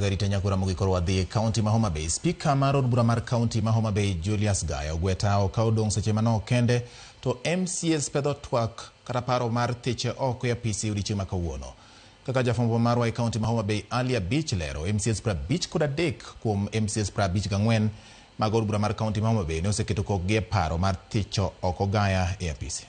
Arita nyakura mogik koro wadhi e kaunti ma Homa Bay. Spika mar od bura mar kaunti ma Homa Bay Julius Gaya ogwe tawo ka odong' seche manok kende to MCAs pedho twak kata paro mar thiche oko e apisi odiochieng' ma kawuono. Kaka jafwambo marwa e kaunti ma Homa Bay Ali Abich lero, MCAs 53 kuom MCAs 54 mag od bura mar kaunti ma Homa Bay ne oseketo kokgi e paro mar thicho oko Gaya e apisi.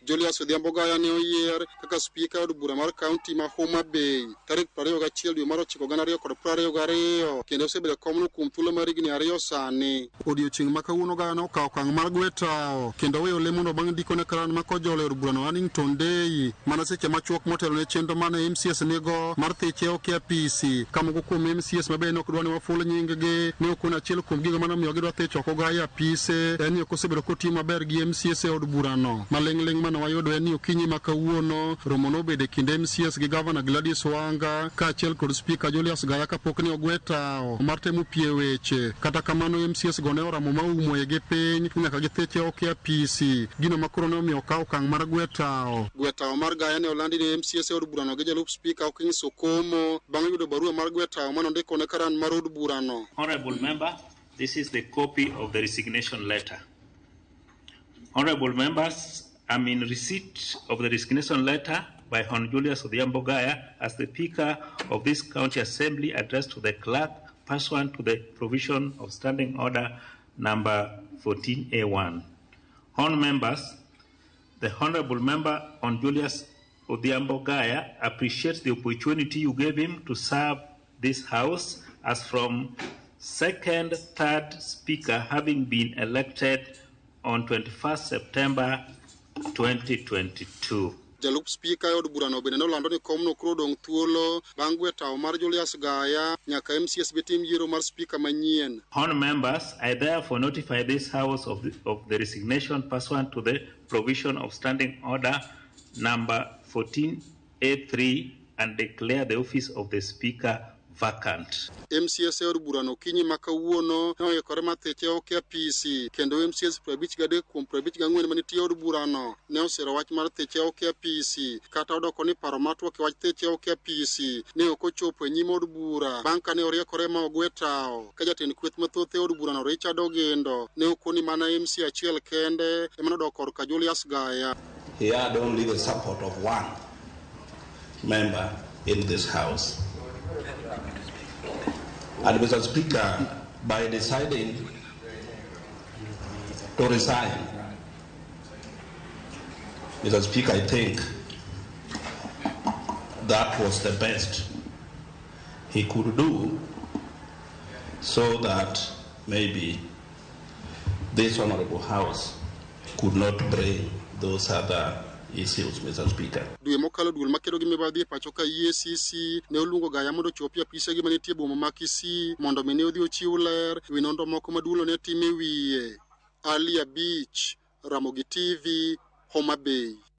Julius Odhiambo Gaya ne oyier kaka spika e od bura mar kaunti ma Homa Bay tarik 21 dwe mar ochiko 2022 kendo osebedo e komno kuom thuolo mar higni 2 sani. Odiochieng' ma kawuono Gaya ne okawo okang' mar gwe tawo kendo weyo lemono bang' ndiko ne karan ma kojolo e od burano Hannington Dei mana seche machuok motelo ne chenro mane MCAs nigo mar thiche oko e apisi ka moko kuom MCAs ma bende ne ok dwa ni waful nying-gi ne okono achiel kuom gigo mane omiyo gidwa thicho oko Gaya e apise en ni ok osebedo kotiyo maber gi MCAs e od burano. Maling'ling' mane wayudo en ni okinyi ma kawuono romo nobedo e kind MCAs gi Gavana Gladys Wanga kaachiel kod Spika Julius Gaya kapok ne ogwe tawo mar temo pie weche. Kata kamano MCAs go ne oramo ma oumo igi piny ni nyaka githiche oko e apisi, gino ma koro ne omiyo okaw okang' mar gwe tawo. Gwe tawo mar Gaya ne olandi ne MCAs e od burano gi jalup Spika Hawkins Okomo bang' yudo barua mar gwe tawo mane ondiko ne karan mar od burano. Honorable member, this is the copy of the resignation letter. Honorable members, I'm in receipt of the resignation letter by Hon Julius Odhiambo Gaya as the Speaker of this County Assembly addressed to the clerk pursuant to the provision of Standing Order number 14A1. Hon members, the Honorable Member Hon Julius Odhiambo Gaya appreciates the opportunity you gave him to serve this House as from second, third Speaker having been elected on 21st September 2022. Jalup Spika e od burano bende nolando ni komno koro odong' thuolo bang' gwe tawo mar Julius Gaya nyaka MCAs be tim yiero mar spika manyien. Hon members, I therefore notify this House of the resignation pursuant to the provision of Standing Order number 14A3 and declare the office of the Speaker vacant. MCAs e od burano okinyi ma kawuono ne oikore mar thiche oko e apisi kendo MCAs 53 kuom 54 manitie e od burano ne osiro wach mar thiche oko e apisi kata odoko ni paro mar twak e wach thiche oko e apisi ne ok ochopo e nyim od bura bang' ka ne oriekore ma ogwe tawo ka jatend kweth mathoth e od burano Richard Ogindo ne okoni mana MCA achiel kende ema nodok korka Julius Gaya. He had only the support of one member in this house. And Mr. Speaker, by deciding to resign, Mr. Speaker, I think that was the best he could do so that maybe this honorable house could not bring those other issues, Mr. Speaker. Dwe mokalo duol makedo gi mibadhi e pacho ka EACC ne oluongo Gaya mondo ochopi e apisegi manitie e boma ma Kisii mondo mi ne odhi ochiw ler e wi nonro moko ma duolno ne timo e wiye. Ali Abich, Ramogi TV, Homa Bay.